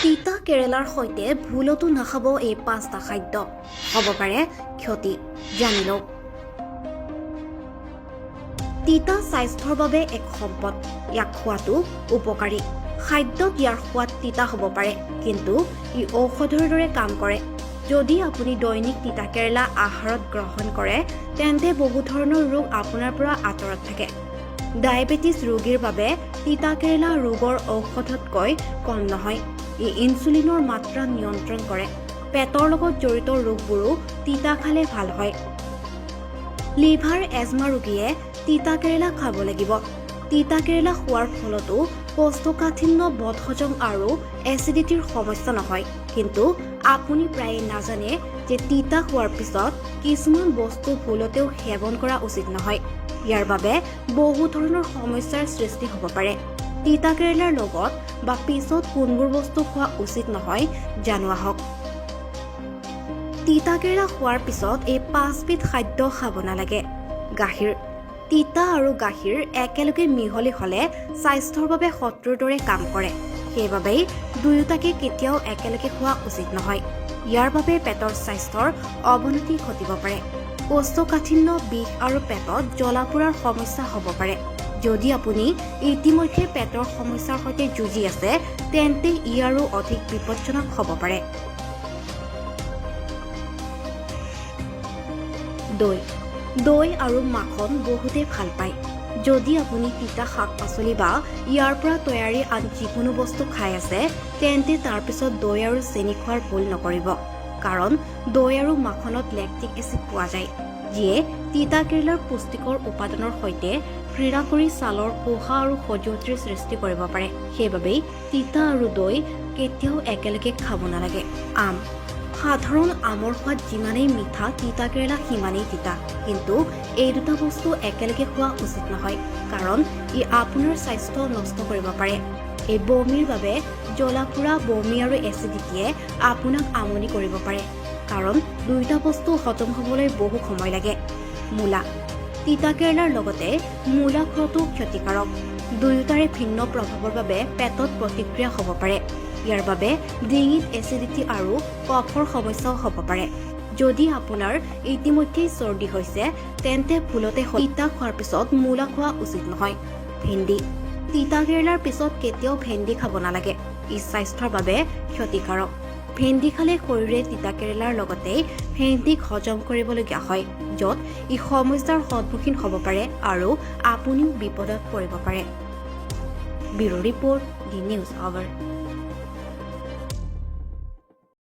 তিতা কেৰেলাৰ সৈতে ভুলতো নাখাব এই পাঁচটা খাদ্য, হ'ব পাৰে ক্ষতি, জানি লওক। তিতা স্বাস্থ্যৰ বাবে এক সম্পদ। ইয়াক খোৱাটো উপকাৰী। খাদ্যত ইয়াৰ সোৱাদ তিতা হ'ব পাৰে, কিন্তু ই ঔষধৰ দৰে কাম কৰে। যদি আপুনি দৈনিক তিতা কেৰেলা আহাৰত গ্ৰহণ কৰে, তেন্তে বহু ধৰণৰ ৰোগ আপোনাৰ পৰা আঁতৰত থাকে। ডায়েবেটিছ ৰোগীৰ বাবে তিতা কেৰেলা ৰোগৰ ঔষধতকৈ কম নহয়। ই ইনচুলিনৰ মাত্ৰা নিয়ন্ত্ৰণ কৰে। পেটৰ লগত জড়িত ৰোগবোৰো তিতা খালে ভাল হয়। লিভাৰ, এজমা ৰোগীয়ে তিতা কেৰেলা খাব লাগিব। তিতা কেৰেলা খোৱাৰ ফলতো কোষ্ঠকাঠিন্য, বদহজম আৰু এচিডিটিৰ সমস্যা নহয়। কিন্তু আপুনি প্ৰায়ে নাজানে যে তিতা খোৱাৰ পিছত কিছুমান বস্তু ভুলতেও সেৱন কৰা উচিত নহয়। ইয়াৰ বাবে বহু ধৰণৰ সমস্যাৰ সৃষ্টি হ'ব পাৰে। তিতা কেৰেলাৰ লগত বা পিছত কোনবোৰ বস্তু খোৱা উচিত নহয়, জানো আহক। তিতা কেৰেলা খোৱাৰ পিছত এই পাঁচবিধ খাদ্য খাব নালাগে। গাখীৰ। তিতা আৰু গাখীৰ একেলগে মিহলি হ'লে স্বাস্থ্যৰ বাবে শত্ৰুৰ দৰে কাম কৰে। সেইবাবেই দুয়োটাকে কেতিয়াও একেলগে খোৱা উচিত নহয়। ইয়াৰ বাবে পেটৰ স্বাস্থ্যৰ অৱনতি ঘটিব পাৰে। কোষ্ঠকাঠিন্য, বিষ আৰু পেটত জ্বলা পোৰাৰ সমস্যা হ'ব পাৰে। যদি আপুনি ইতিমধ্যে পেটৰ সমস্যাৰ সৈতে যুঁজি আছে, তেন্তে ই আৰু অধিক বিপদজনক হ'ব পাৰে। দৈ। দৈ আৰু মাখন বহুতে ভাল পায়। যদি আপুনি তিতা শাক পাচলি বা ইয়াৰ পৰা তৈয়াৰী আন যিকোনো বস্তু খাই আছে, তেন্তে তাৰ পিছত দৈ আৰু চেনি খোৱাৰ ভুল নকৰিব। কাৰণ দৈ আৰু মাখনত লেক্টিক এচিড পোৱা যায়, যিয়ে তিতা কেৰেলাৰ পুষ্টিকৰ উপাদানৰ সৈতে ক্ৰিয়া কৰি ছালৰ ফোহা আৰু খজুৱতিৰ সৃষ্টি কৰিব পাৰে। সেইবাবেই তিতা আৰু দৈ কেতিয়াও একেলগে খাব নালাগে। আম। সাধাৰণ আমৰ সোৱাদ যিমানেই মিঠা, তিতা কেৰেলা সিমানেই তিতা। কিন্তু এই দুটা বস্তু একেলগে খোৱা উচিত নহয়, কাৰণ ই আপোনাৰ স্বাস্থ্য নষ্ট কৰিব পাৰে। এই বমিৰ বাবে জ্বলা পোৰা, বমি আৰু এচিডিটিয়ে আপোনাক আমনি কৰিব পাৰে, কাৰণ দুয়োটা বস্তু হজম হ'বলৈ বহু সময় লাগে। মূলা। তিতা কেৰেলাৰ লগতে মূলা খোৱাটো ক্ষতিকাৰক। দুয়োটাৰে ভিন্ন প্ৰভাৱৰ বাবে পেটত প্ৰতিক্ৰিয়া হ'ব পাৰে। ইয়াৰ বাবে ডিঙিত এচিডিটি আৰু কফৰ সমস্যাও হ'ব পাৰে। যদি আপোনাৰ ইতিমধ্যেই চৰ্দি হৈছে, তেন্তে ভুলতে তিতা খোৱাৰ পিছত মূলা খোৱা উচিত নহয়। ভেন্দি। তিতা কেৰেলাৰ পিছত কেতিয়াও ভেন্দি খাব নালাগে। ই স্বাস্থ্যৰ বাবে ক্ষতিকাৰক। ভেন্দি খালে শৰীৰে তিতা কেৰেলাৰ লগতে ভেন্দিক হজম কৰিবলগীয়া হয়, য'ত ই সমস্যাৰ সন্মুখীন হ'ব পাৰে আৰু আপুনিও বিপদত পৰিব পাৰে। Bureau report, the news hour.